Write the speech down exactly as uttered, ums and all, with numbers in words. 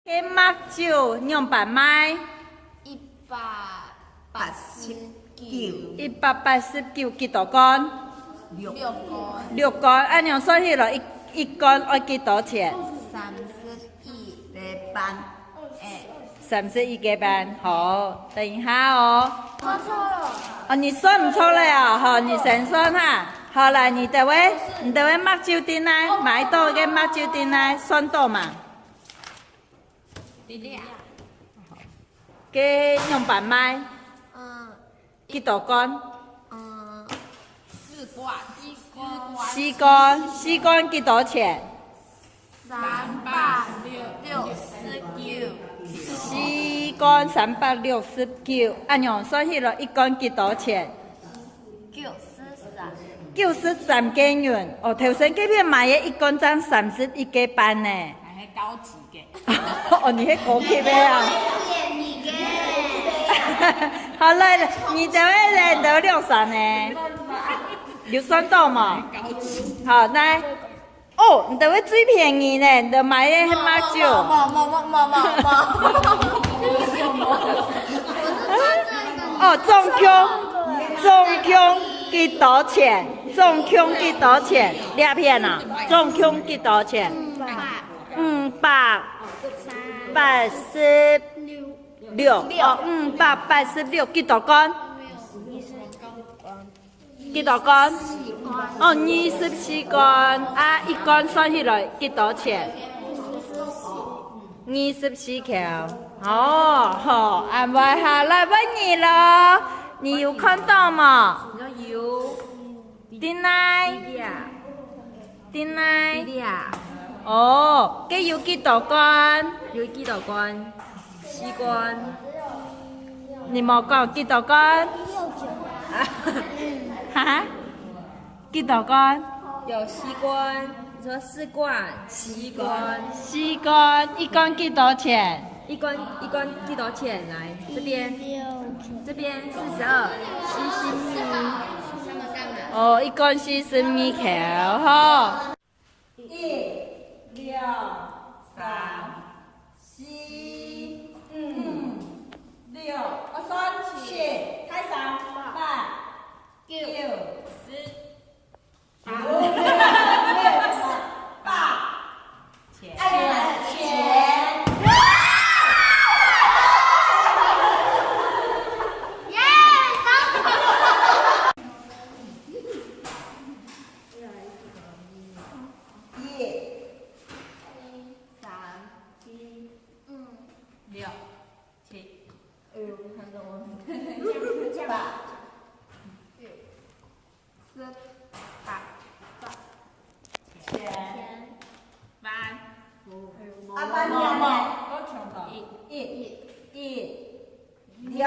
該麥酒仰般賣？一百八十九。一百八十九幾多罐？六罐。六罐，恁樣算起來，一，一罐愛幾多錢？三十一个半。哎。三十一个半，好，等一下哦。算錯了。哦，你算毋著了啊，好，你先算哈。好，來，你兜个，你兜个麥酒店呢？買到个麥酒店呢？算到嘛？ 該仰般賣？嗯，幾多罐？嗯，四罐。四罐，四罐幾多錢？三百六十九。四罐三百六十九，恁樣算起來，一罐幾多錢？九十三。九十三个銀。哦，頭先該片買个一罐正三十一个半呢。還係高級个。 哦，你係高級个啊。便宜个。好了，你兜个人都六三呢，有算到無？好，來。哦，你兜个最便宜呢，你兜買个係麼酒？哦，總共，總共幾多錢？總共幾多錢？這片啊，總共幾多錢？五百。 五百八十六，哦，五百八十六，幾多罐？幾多罐？哦，二十四罐。啊，一罐算起來幾多錢？二十四箍。哦，好，恁樣哈，來問你囉，你有看到無？有。 在哪？在哪？在哪？哦，該有幾多罐？有幾多罐？四罐。你無講幾多罐？哈？幾多罐？有四罐。你說四罐，四罐。四罐，一罐幾多錢？一罐，一罐幾多錢？來，這邊。這邊四十二。四十二。 哦，一罐四十二箍吼。一、兩、三、四、五、六，哦，算七，太三，八、九、十。 十八。千。万。啊，万年呢？一。一。一。六。